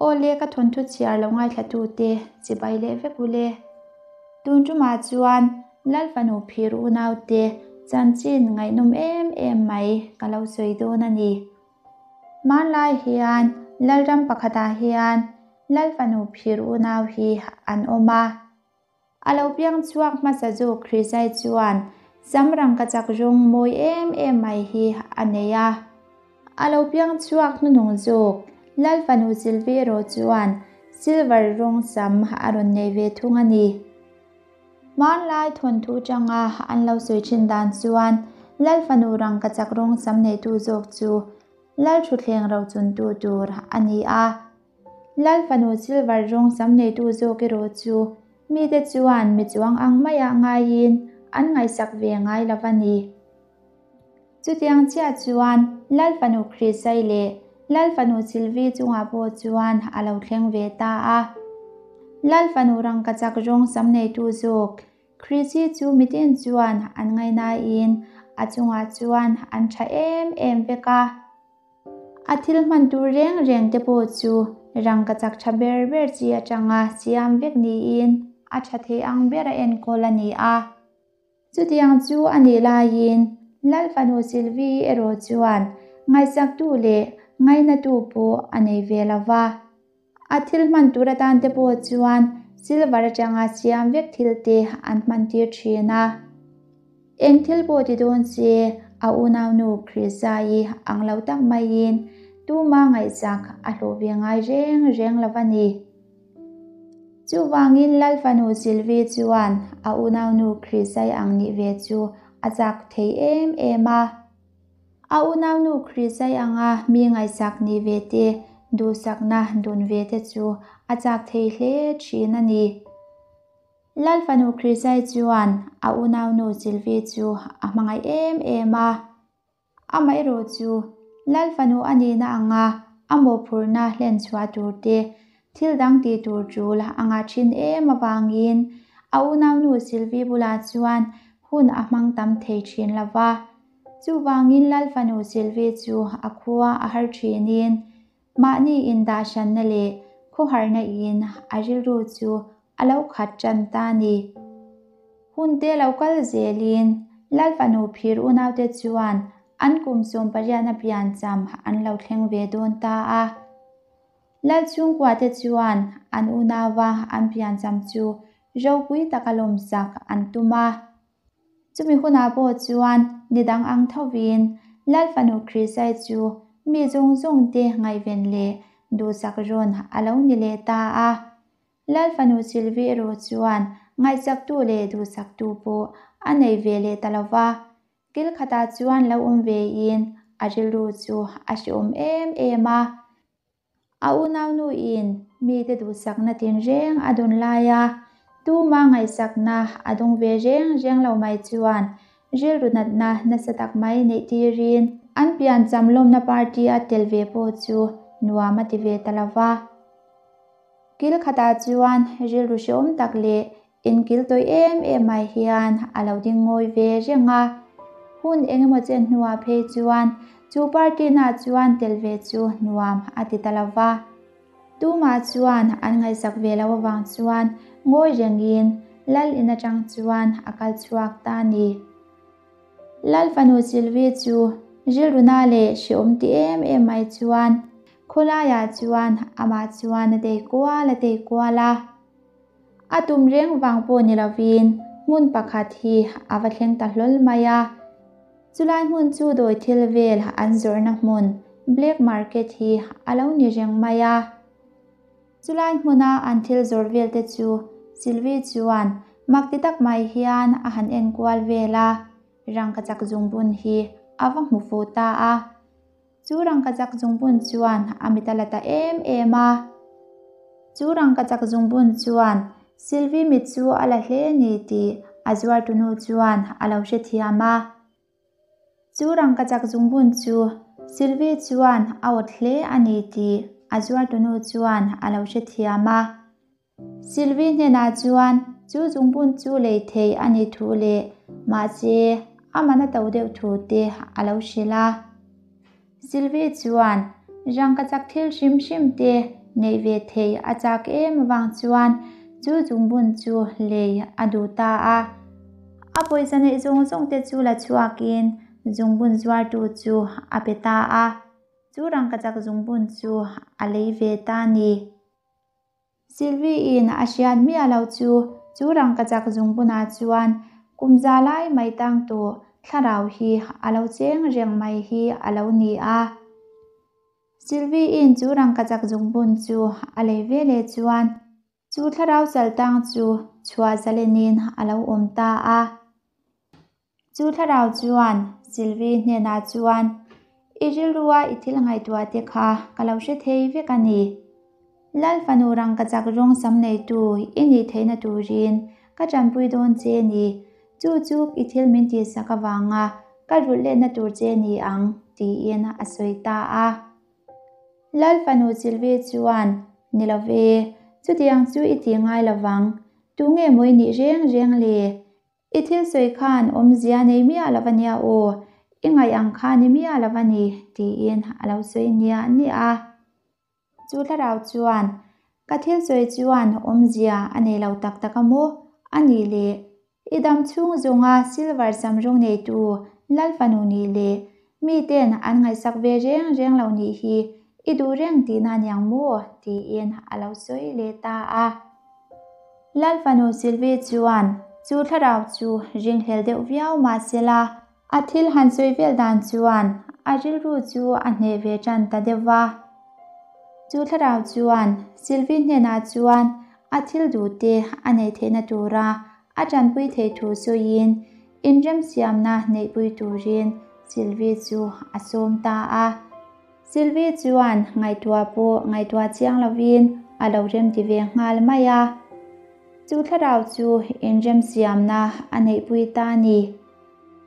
Aw le ka thawnthu chhiar lo ngaithlatute chibai leh vek u le. Tun tumah chuan Lal fanu phir unaute chanchin ngaihnawm em em mai ka lo sawi dawn a ni. Hmanlai hian Lalram pakhatah hian Lal fanu phir unau hi an awm a. A lo piang chhuak hmasa zawk Hrizai chuan sam rangkachak rawng mawi em em mai hi a nei a. A lo piang chhuak hnuhnung zawk Lal fanu Silvi erawh chuan silver rawng sam a rawn nei ve thung a ni. Hmanlai thawnthu tanga an lo sawi thin dan chuan Lal fanu rangkachak rawng sam neitu zawk chu Lal thutthleng rochuntu tur a ni a. Lal fanu silver rawng sam neitu zawk erawh chu mite chuan mi chuang ang maiah ngaiin an ngaihsak ve ngai lo a ni. Chutiang chiah chuan Lal fanu Khrisai leh Lal fanu Silvi chungah pawh chuan a lo thleng ve ta a. Lal fanu rangkachak rawng sam neitu zawk Krisi chu mitin chuan an ngainain a chungah chuan an tha em em vek a. A thil hman tur reng reng te pawh chu rangkachak tha ber ber chi atanga siam vek niin a tha thei ang bera enkawl a ni a. Chutiang chu a nih laiin Lal fanu Sylvie erawh chuan ngaihsaktu leh ngainatu pawh a nei ve lo va. A thil hman tur atan te pawh chuan silver atanga siam vek thil te an hman tir thin a. Eng thil pawh ti dawn se a unaunu Krisa-i ang lo tak maiin tuma ngaihsak a hlawh ve ngai reng reng lo a ni. Chuvangin Lal fanu Sylvie chuan a unaunu Krisa-i ang nih ve chu a chak thei em em a. A unaunu Khrisai anga mi ngaihsak ni ve te, duhsakna dun ve te chu a chak thei hle thin a ni. Lal fanu Khrisai chuan a unaunu Sylvie chu a hmangaih em em a. Amaherawh chu Lal fanu a nihna anga a mawhphurhna hlen chhuah tur te, thil dang tih tur tul a ngah thin em avangin a unaunu Sylvie bulah chuan hun a hmang tam thei thin lo va. Chuvangin Lal fanu Sylvie chu a khua a har thinin mahni indahhranna leh khawharna in a rilru chu a lo khat tan ta a ni. Hunte lo kal zelin Lal fanu phir unaute chuan an kum 18 a piancham an lo thleng ve dawn ta a. Lal chhungkuate chuan an unauva an piancham chu ropui taka lawmsak an tum a. Chumi hunah pawh chuan ni dang ang thovin Lal fanu Khrisai chu mi zawng zawngte ngaihven leh duhsak rawn a lo ni leh ta a. Lal fanu Sylvie erawh chuan ngaihsaktu leh duhsaktu pawh a nei ve leh ta lo va. Kil khatah chuan lo awm vein a rilru chu a hreawm em em a. A unaunuin mite duhsakna tinreng a dawn laia tuma ngaihsakna a dawng ve reng reng lo mai chuan rilru natna nasa tak mai neih tirin an piancham lawmna party a tel ve pawh chu nuam a ti ve ta lo va. Kil khatah chuan rilru hrehawm tak leh Inkil tawih em em mai hian a lo ding ngawi ve reng a, hun engemaw chen hnuah phei chuan chu party nah chuan tel ve chu nuam a ti ta lo va. Tumah chuan an ngaihsak ve lo avang chuan ngawi rengin Lal in atang chuan a kal chhuak ta a ni. Lal fanu Sylvie chu rilruna leh hreawm ti em em mai chuan khawlaiah chuan amah chuan a tei kual a tei kual a. A tum reng vang pawh ni lovin hmun pakhat hi a va thleng ta hlawl mai a. Chulai hmun chu dawi thil vel an zawrhna hmun, black market, hi a lo ni reng mai a. Chulai hmuna an thil zawrh vel te chu Sylvie chuan mak ti tak mai hian a han en kual vel a, rangkachak zungbun hi a va hmu fuh ta a. Chu rangkachak zungbun chuan a mit a la ta em em a. Chu rangkachak zungbun chuan Sylvie mit chu a la hle ni tih a zuartunu chuan a lo hrethiam a. Chu rangkachak zungbun chu Sylvie chuan a awt hle a ni tih a zuartunu chuan a lo hrethiam a. Sylvie hnenah chuan chu zungbun chu lei thei a ni thu leh mahse a man a to deuh thu te a lo hrilh a. Sylvie chuan rangkachak thil hrim hrim te Neih ve thei a chak em avang chuan chu zungbun chu lei a duh ta a. A pawisa neih zawng zawng te chu la chhuakin zungbun zuartu chu a pe ta a. Chu rangkachak zungbun chu a lei ve ta a ni. Sylvie-in a hriat miah lo chu chu rangkachak zungbunah chuan kum za lai mai tang tawh thlarau hi a lo cheng reng mai hi a lo ni a. Sylvie-in chu rangkachak zungbun chu a lei ve leh chuan chu thlarau chaltang chu chhuah zalenin a lo awm ta a. Chu thlarau chuan Sylvie hnenah chuan, I rilrua i thil ngaihtuah te kha ka lo hre thei vek a ni. Lal fanu rangkachak rawng sam neitu i nih theihna turin ka tanpui dawn che ni. Chu chu i thil min tihsak avanga ka rulh letna tur che ni ang, tiin a sawi ta a. Lal fanu Sylvie chuan, Ni lo ve, chutiang chu i ti ngai lovang. Tunge maw i nih reng reng le? I thil sawi khan awmzia nei miah lo va nia aw, i ngaih ang kha ni miah lo va ni, tiin a lo sawi niah niah a. Chu thlarau chuan, Ka thil sawi chuan awmzia a nei lo tak tak a maw? A nih le, i dam chhung zawnga silver sam rawng neitu Lal fanu nih leh miten an ngaihsak ve reng reng lo nih hi i duh reng tihna aniang maw? tiin a lo sawi leh ta a. Lal fanu Sylvie chuan chu thlarau chu ringhlel deuh viau mah sela, a thil han sawi vel dan chuan a rilru chu a hneh ve tan ta deuh va. Chu thlarau chuan Sylvie hnenah chuan a thil duhte a neih theihna tura a tanpui theih thu sawiin inremsiamna neihpui turin Sylvie chu a sawm ta a. Sylvie chuan ngaihtuah pawh ngaihtuah chiang lovin a lo remti ve nghal mai a. Chu thlarau chu inremsiamna a neihpui ta a ni.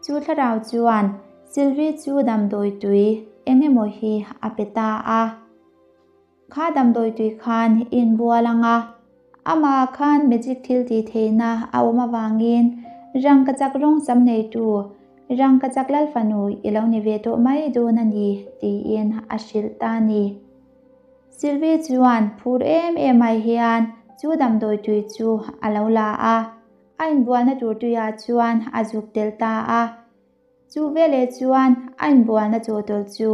Chu thlarau chuan Sylvie chu damdawi tui eng emaw hi a pe ta a. Kha damdawi tui khan inbual ang a, amah khan magic thil tih theihna a awm avangin rangkachak rawng sam neitu rangkachak lal fanu i lo ni ve tawh mai dawn a ni tiin a hrilh ta a ni. Sylvie chuan phur em em mai hian chu damdawi tui chu a lo la a, a inbualna tur tuiah chuan a zuk tel ta a. Chu veleh chuan a inbualna chawhtawlh chu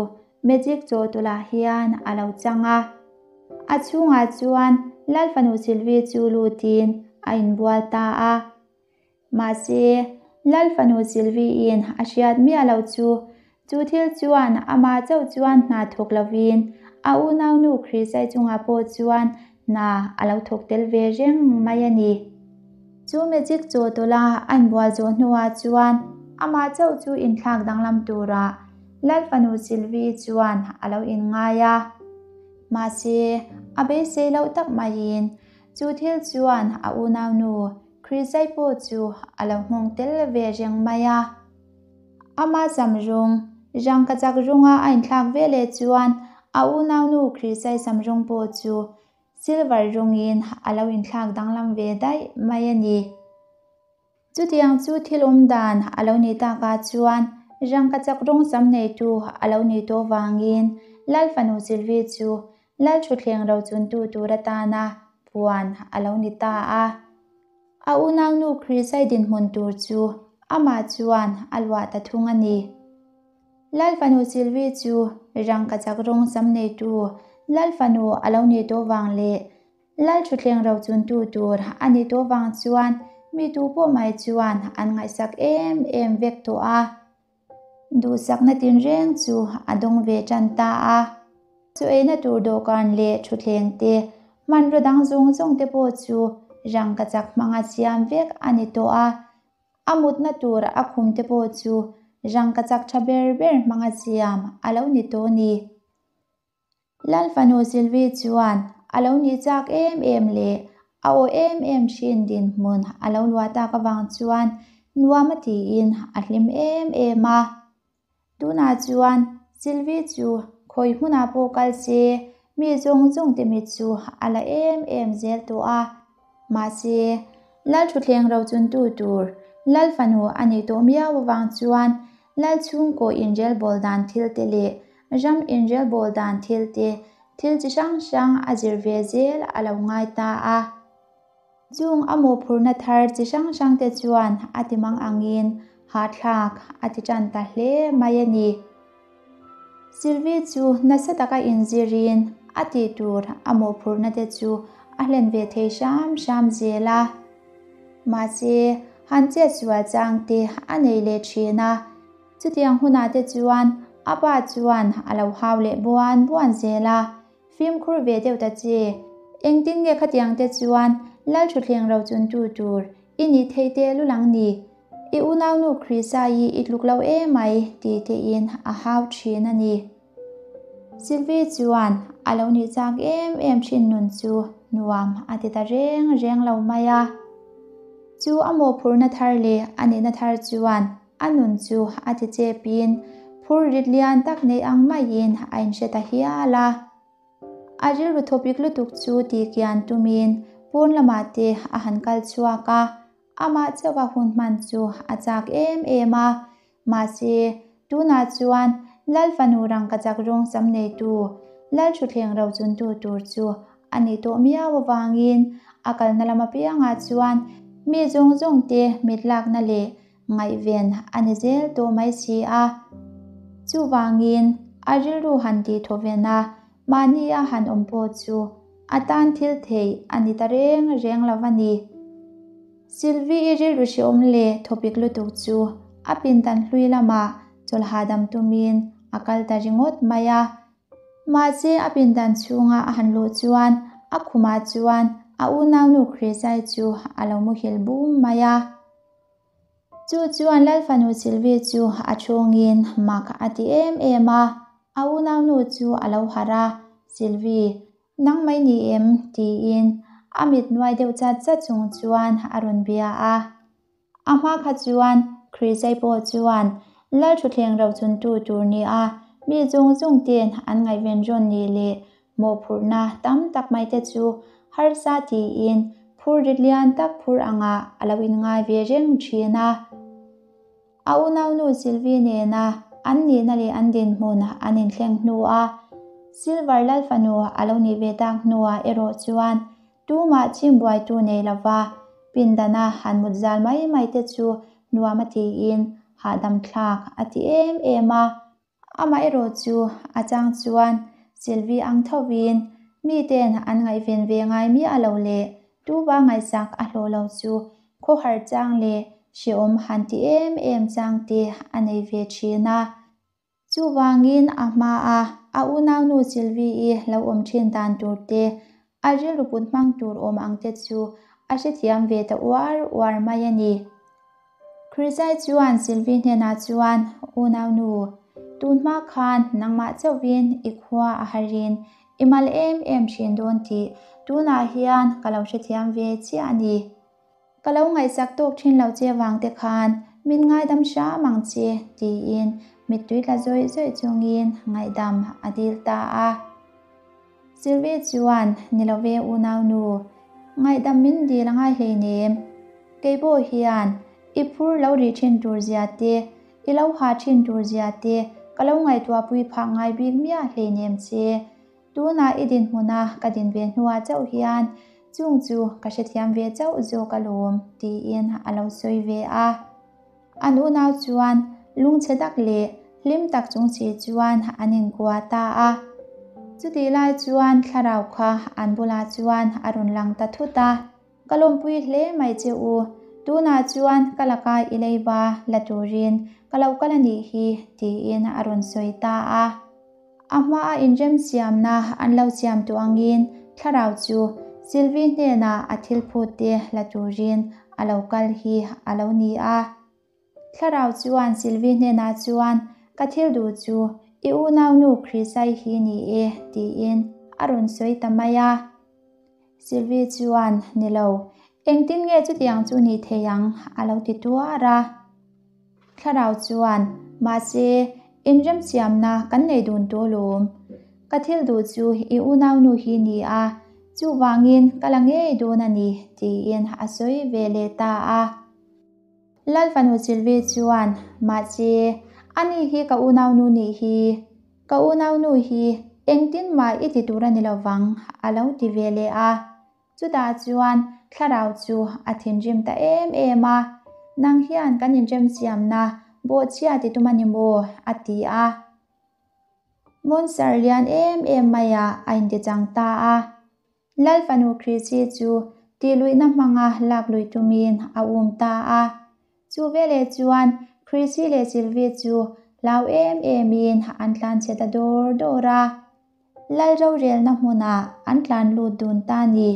magic chawhtawlhah hian a lo chang a. A chhungah chuan Lal fanu Sylvie chu lutin a inbual ta a. Mahse, Lal fanu Sylvie-in a hriat miah loh chu, chu thil chuan amah chauh chuan hna thawk lovin a unaunu Chrisai chungah pawh chuan hna a lo thawk tel ve reng mai a ni. Chu magic chawhtawlha a inbual zawh hnuah chuan amah chauh chu inthlak danglam turah Lal fanu Sylvie chuan a lo inngai a. Mahse, a beisei loh tak maiin chu thil chuan a unaunu Chrisai pawh chu a lo nghawng tel ve reng mai a. Ama sam rawng, rangkachak rawnga a inthlak veleh chuan a unaunu Chrisai sam rawng pawh chu Silver rawngin a lo inthlak danglam ve daih mai a ni. Chutiang chu thil awm dan a lo nih takah chuan rangkachak rawng sam neitu a lo nih tawh vangin Lal fanu Sylvie chu Lal thutthleng rochuntu tur atana puan a lo ni ta a. A unaunu Chrisai dinhmun tur chu amah chuan a luah ta thung a ni. Lal fanu Sylvie chu rangkachak rawng sam neitu Lal fanu a lo nih tawh vang leh Lal thutthleng rochuntu tur a nih tawh vang chuan mi tu pawh mai chuan an ngaihsak em em vek tawh a. Duhsakna tinreng chu a dawng ve tan ta a. Chaw eina tur dawhkan leh thutthleng te, hmanraw dang zawng zawng te pawh chu rangkachak hmanga siam vek a ni tawh a. A mutna tur a khum te pawh chu rangkachak tha ber ber hmanga siam a lo ni tawh a ni. Lal fanu Sylvie chuan a lo nih chak em em leh a aw em em thin dinhmun a lo luah tak avang chuan nuam a tiin a hlim em em a. Tunah chuan Sylvie chu khawi hmunah pawh kal se mi zawng zawng te mit chu a la em em zel tawh a. Mahse, Lal thutthleng rochuntu tur Lal fanu a nih tawh miau avang chuan Lal chhungkaw inrelbawl dan thil te leh ram inrelbawl dan thil te thil chi hrang hrang a zir ve zel a lo ngai ta a. Chung a mawhphurhna thar chi hrang hrangte chuan a ti mang angin hahthlak a ti tan ta hle mai a ni. Sylvie chu nasa taka inzirin a tih tur a mawhphurhna te chu a hlen ve thei hram hram zel a. Mahse, han chet sual chang te a nei leh thin a, chutiang hunah te chuan a pa chuan a lo hau leh buan buan zel a. Fimkhur ve deuh ta che. Engtin nge khatiang te chuan Lalthuthleng rochuntu tur i nih theih teh lul ang ni? I unaunu Krisa i i tluk lo emai ti tein a hau thin a ni. Sylvie chuan a lo nih chak em em thin nun chu nuam a ti ta reng reng lo mai a. Chu a mawhphurhna thar leh a nihna thar chuan a nun chu a ti chepin phur rit lian tak nei ang maiin a inhre ta hial a. A rilru thawpik lutuk chu tihkian tumin pawn lamah te a han kal chhuak a, amah chauha hun hman chu a chak em em a. Mahse, tunah chuan Lal fanu rangkachak rawng sam neitu, Lal thutthleng rochuntu tur chu a nih tawh miau avangin a kalna lam apiangah chuan mi zawng zawng te mit lakna leh ngaihven a ni zel tawh mai si a. Chuvangin a rilru han tih thaw ven a, mahni a han awm pawh chu a tan thil theih a ni ta reng reng lo a ni. Sylvie-i rilru hrehawm leh thawpik lutuk chu a pindan hlui lamah chawlh hahdam tumin a kal ta ringawt mai a. Mahse a pindan chhunga a han luh chuan a khumah chuan a unaunu Khrisai chu a lo muhil bum mai a. Chu chuan Lalfanu Sylvie chu a chhungin mak a ti em em a, a unaunu chu a lo harh a, Sylvie, nang mai ni em? tiin a mit nuai deuh chat chat chung chuan a rawn bia a. A hma kha chuan Khrisei pawh chuan Lalthuthleng rochuntu tur nia mi zawng zawng ten an ngaihven rawn nih leh Mawhphurhna tam tak mai te chu harsa tiin phur rit lian tak phur angah a lo inngai ve reng thin a. A unaunu Sylvie nena an nihna leh an dinhmun an inthleng hnua Silver Lalfanu a lo nih ve tak hnuah erawh chuan tumah chimbuaitu nei lova pindana han mut zal mai mai te chu nuam a tiin hahdam thlak a ti em em a. Amaherawh chu a chang chuan Sylvie ang thovin miten an ngaihven ve ngai miah lo leh tuva ngaihsak a hlawh lo chu khawhar chang leh hrehawm han ti em em chang te a nei ve thin a. Chuvangin a hmaa a unaunu Sylvie-i lo awm thin dan tur te, a rilru put hmang tur awm ang te chu a hrethiam ve ta uar uar mai a ni. Khrizai chuan Sylvie hnenah chuan, Unaunu, tun hma khan nangmah chauhvin i khua a harin i mal em em thin dawn tih tunah hian ka lo hrethiam ve chiah a ni. Ka lo ngaihsak tawk thin lo che vang te khan min ngaidam hram ang che, tiin mittui tla zawih zawih chungin ngaihdam a dil ta a. Sylvie chuan, Ni lo ve unaunu, ngaihdam min dil a ngai hleinem. Kei pawh hian i phur lo rih thin tur zia te, i lo ha thin tur zia te ka lo ngaihtuahpui phah ngai bik miah hleinem che. Tunah i dinhmuna ka din ve hnuah chauh hian chung chu ka hrethiam ve chauh zawk alawm, tiin a lo sawi ve a. An unau chuan lungchhe tak leh hlim tak chung si chuan an inkuah ta a. Chutih lai chuan thlarau kha an bulah chuan a rawn lang ta thut a. Ka lawmpui hle mai che u, tunah chuan ka laka i leiba la turin ka lo kal a nih hi, tiin a rawn sawi ta a. A hmaa inremsiamna an lo siam tawh angin thlarau chu Sylvie hnenah a thil phut te la turin a lo kal hi a lo ni a. Thlarau chuan Sylvie hnenah chuan ka thil duh chu i unaunu Chrisai hi ni e tiin a rawn sawi ta mai a. Sylvie chuan ni lo, engtin nge chutiang chu ni thei ang a lo ti tuar a. Thlarau chuan, Mahse, inremsiamna kan nei dun tawh lawm. Ka thil duh chu i unaunu hi ni a, chuvangin ka la ngei dawn a ni, tiin a sawi ve leh ta a. Lal fanu Sylvie chuan, Mahse, ani hi ka unaunu nih hi. Ka unaunu hi Engtin mah i ti tur a ni lovang, a lo ti ve leh a. Chutah chuan thlarau chu a thinrim ta em em a, Nang hian kan inremsiamna bawhchhia ti tum a ni maw? a ti a. Monster lian em em maiah a intichang ta a. Lal fanu Chrissy chu tihluihna hmanga lak lui tumin a um ta a. Chu veleh chuan Chrissy leh Sylvie chu hlau em emin an tlanchhe ta dawr dawr a. Lal rorelna hmunah an tlan lut dun ta ni.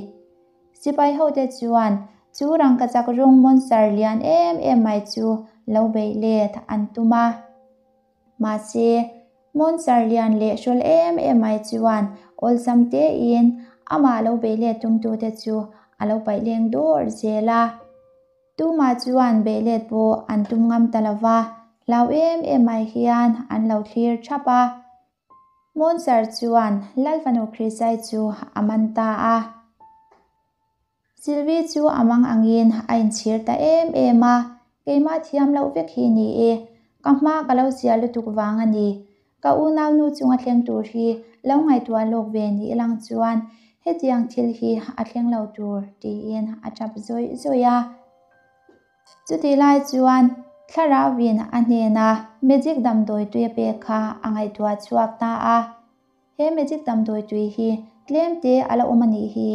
Sipai hote chuan chu rangkachak rawng monster lian em em mai chu lo beih let an tum a. Mahse, monster lian leh hrawl em em mai chuan awlsam tein amah lo beih let tumtute chu a lo paih leng dawr zel a. Tumah chuan beih let pawh an tum ngam ta lo va, hlau em em mai hian an lo thlir thap a. Monster chuan Lal fanu Krisai chu a man ta a. Sylvie chu a mang angin a inchhir ta em em a, Keimah thiam loh vek hi ni e, ka hma ka lo zia lutuk vang a ni. Ka unaunu chunga thleng tur hi lo ngaihtuah lawk ve ni ilang chuan hetiang thil hi a thleng lo tur tiin a tap zawih zawih a. Chutih lai chuan Thlarauin a hnena magic damdawi tui a pek kha a ngaihtuah chhuak ta a. He magic damdawi tui hi tlem te a la awm a nih hi.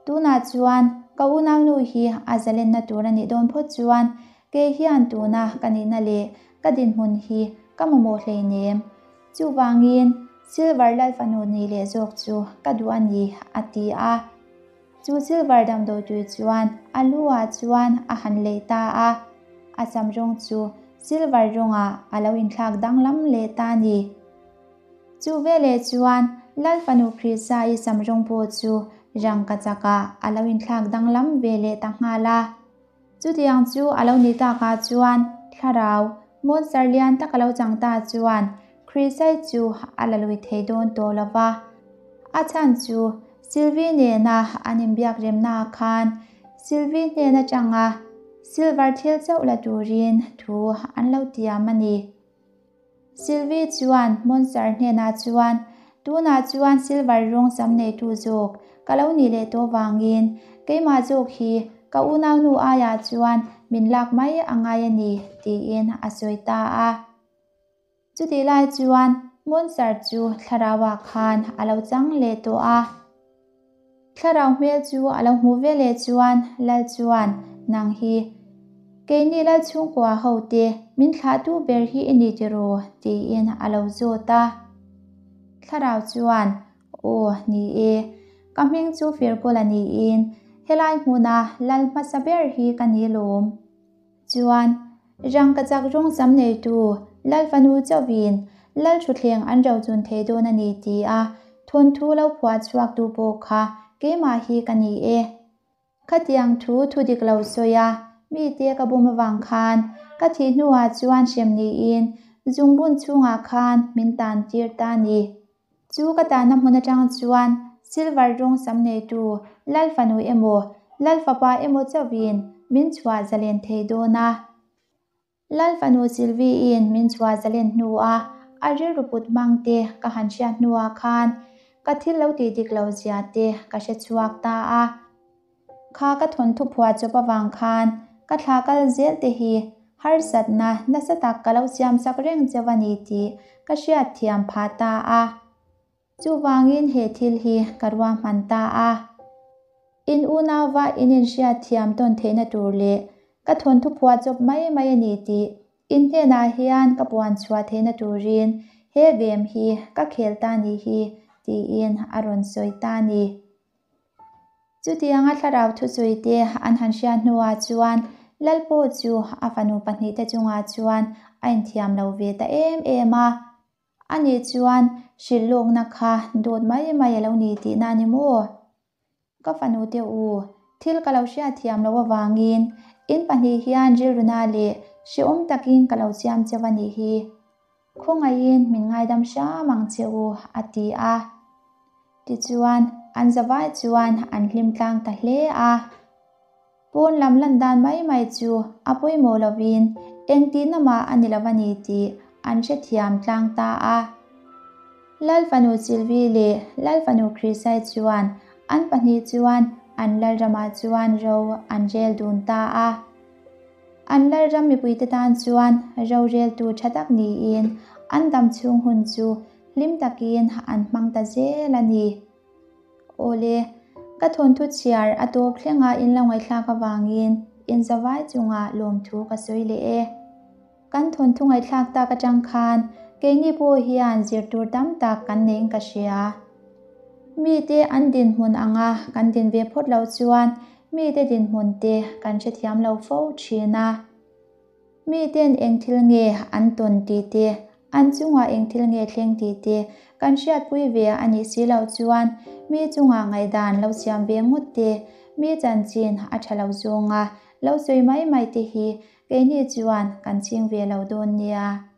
Tunah chuan ka unaunu hi a zalenna tur a nih dawn phawt chuan kei hian tuna ka nihna leh ka dinhmun hi ka mamawh hleinem. Chuvangin Silver Lal fanu nih leh zawk chu ka duh a ni, a ti a. Chu silver damdawi tui chuan a lu ah chuan a han leh ta a, a sam rawng chu silver rawngah a lo inthlak danglam leh ta a ni. Chu veleh chuan Lal fanu Krisa-i sam rawng pawh chu rangkachakah a lo inthlak danglam ve leh ta nghal a. Chutiang chu a lo nih takah chuan thlarau monster lian tak a lo chang ta chuan Chrisai chu a la lui thei dawn tawh lo va. A chhan chu Sylvie nena an inbiak remnaah khan Sylvie hnen atanga silver thil chauh la turin thu an lo tiam a ni. Sylvie chuan monster hnenah chuan, Tunah chuan silver rawng sam neitu zawk ka lo nih leh tawh vangin keimah zawk hi ka unaunu aiah chuan min lak mai a ngai a ni, tiin a sawi ta a. Chutih lai chuan monster chu thlarauah khan a lo chang leh tawh a. Thlarau hmel chu a lo hmuh ve leh chuan Lal chuan, Nang hi keini Lal chhungkua ho te min thlahtu ber hi i ni tiraw? tiin a lo zawt a. Thlarau chuan, Aw, ni e. Ka hming chu Firkawla niin helai hmuna Lal hmasa ber hi ka ni lawm. Chuan, rangkachak rawng sam neitu Lal fanu chauhin Lal thutthleng an rochun thei dawn a ni ti a thawnthu lo phuah chhuaktu pawh kha keimah hi ka ni e. Khatiang thu thu dik lo sawi a, mite ka bum avang khan ka thih hnuah chuan hrem niin zungbun chhungah khan min tan tir ta a ni. Chu ka tahna hmun atang chuan silver rawng sam neitu Lal fanu emaw, Lal fapa emaw chauhin min chhuah zalen thei dawn a. Lal fanu Sylvie-in min chhuah zalen hnua a rilru put hmang te ka han hriat hnuah khan ka thil lo tih dik lo zia te ka hre chhuak ta a. Kha ka thawnthu phuah chawp avang khan ka thla kal zel te hi harsatna nasa tak ka lo siam sak reng cheu a ni tih ka hriat thiam phah ta a. Chuvangin he thil hi ka ruahman ta a. In unauva in inhriat thiam tawn theihna tur leh ka thawnthu phuah chawp mai mai a ni tih in hnenah hian ka puan chhuah theihna turin he game hi ka khel ta ni hi tiin a rawn sawi ta a ni. Chutianga thlarau thusawi te an han hriat hnuah chuan Lalpaw chu a fanu pahnihte chungah chuan a inthiam lo ve ta em em a. Ani chuan hrilh lawkna kha dawt mai mai a lo ni tihna a ni maw? Ka fanute u, thil ka lo hriatthiam loh avangin in pahnih hian rilruna leh hrehawm takin ka lo siam cheu a nih hi. Khawngaihin min ngaidam hram ang che u, a ti a. Tichuan, an zavai chuan an hlim tlang ta hle a. Pawn lam lan dan mai mai chu a pawimawh lovin engtihna mah a ni lo a ni tih an hrethiam tlang ta a. Lalfanu Sylvie leh Lalfanu Chrisai chuan an pahnih chuan an lalramah chuan ro an rel dun ta a. An lalram mipuite tan chuan roreltu tha tak niin an dam chhung hun chu hlim takin an hmang ta zel a ni. Awle, ka thawnthu chhiar a tawp thlenga in lo ngaihthlak avangin inzavai chungah lawmthu ka sawi leh e. Kan thawnthu ngaihthlak tak atang khan keini pawh hian zir tur tam tak kan neiin ka hria. Mite an dinhmun anga kan din ve phawt loh chuan mite dinhmun te kan hrethiam lo fo thin a. Miten eng thil nge an tawn tih te, an chungah eng thil nge thleng tih te kan hriatpui ve a nih si loh chuan mi chungah ngaihdan lo siam ve ngawt te, mi chanchin a tha lo zawnga lo sawi mai mai te hi Keini chuan kan ching ve lo dawn nia.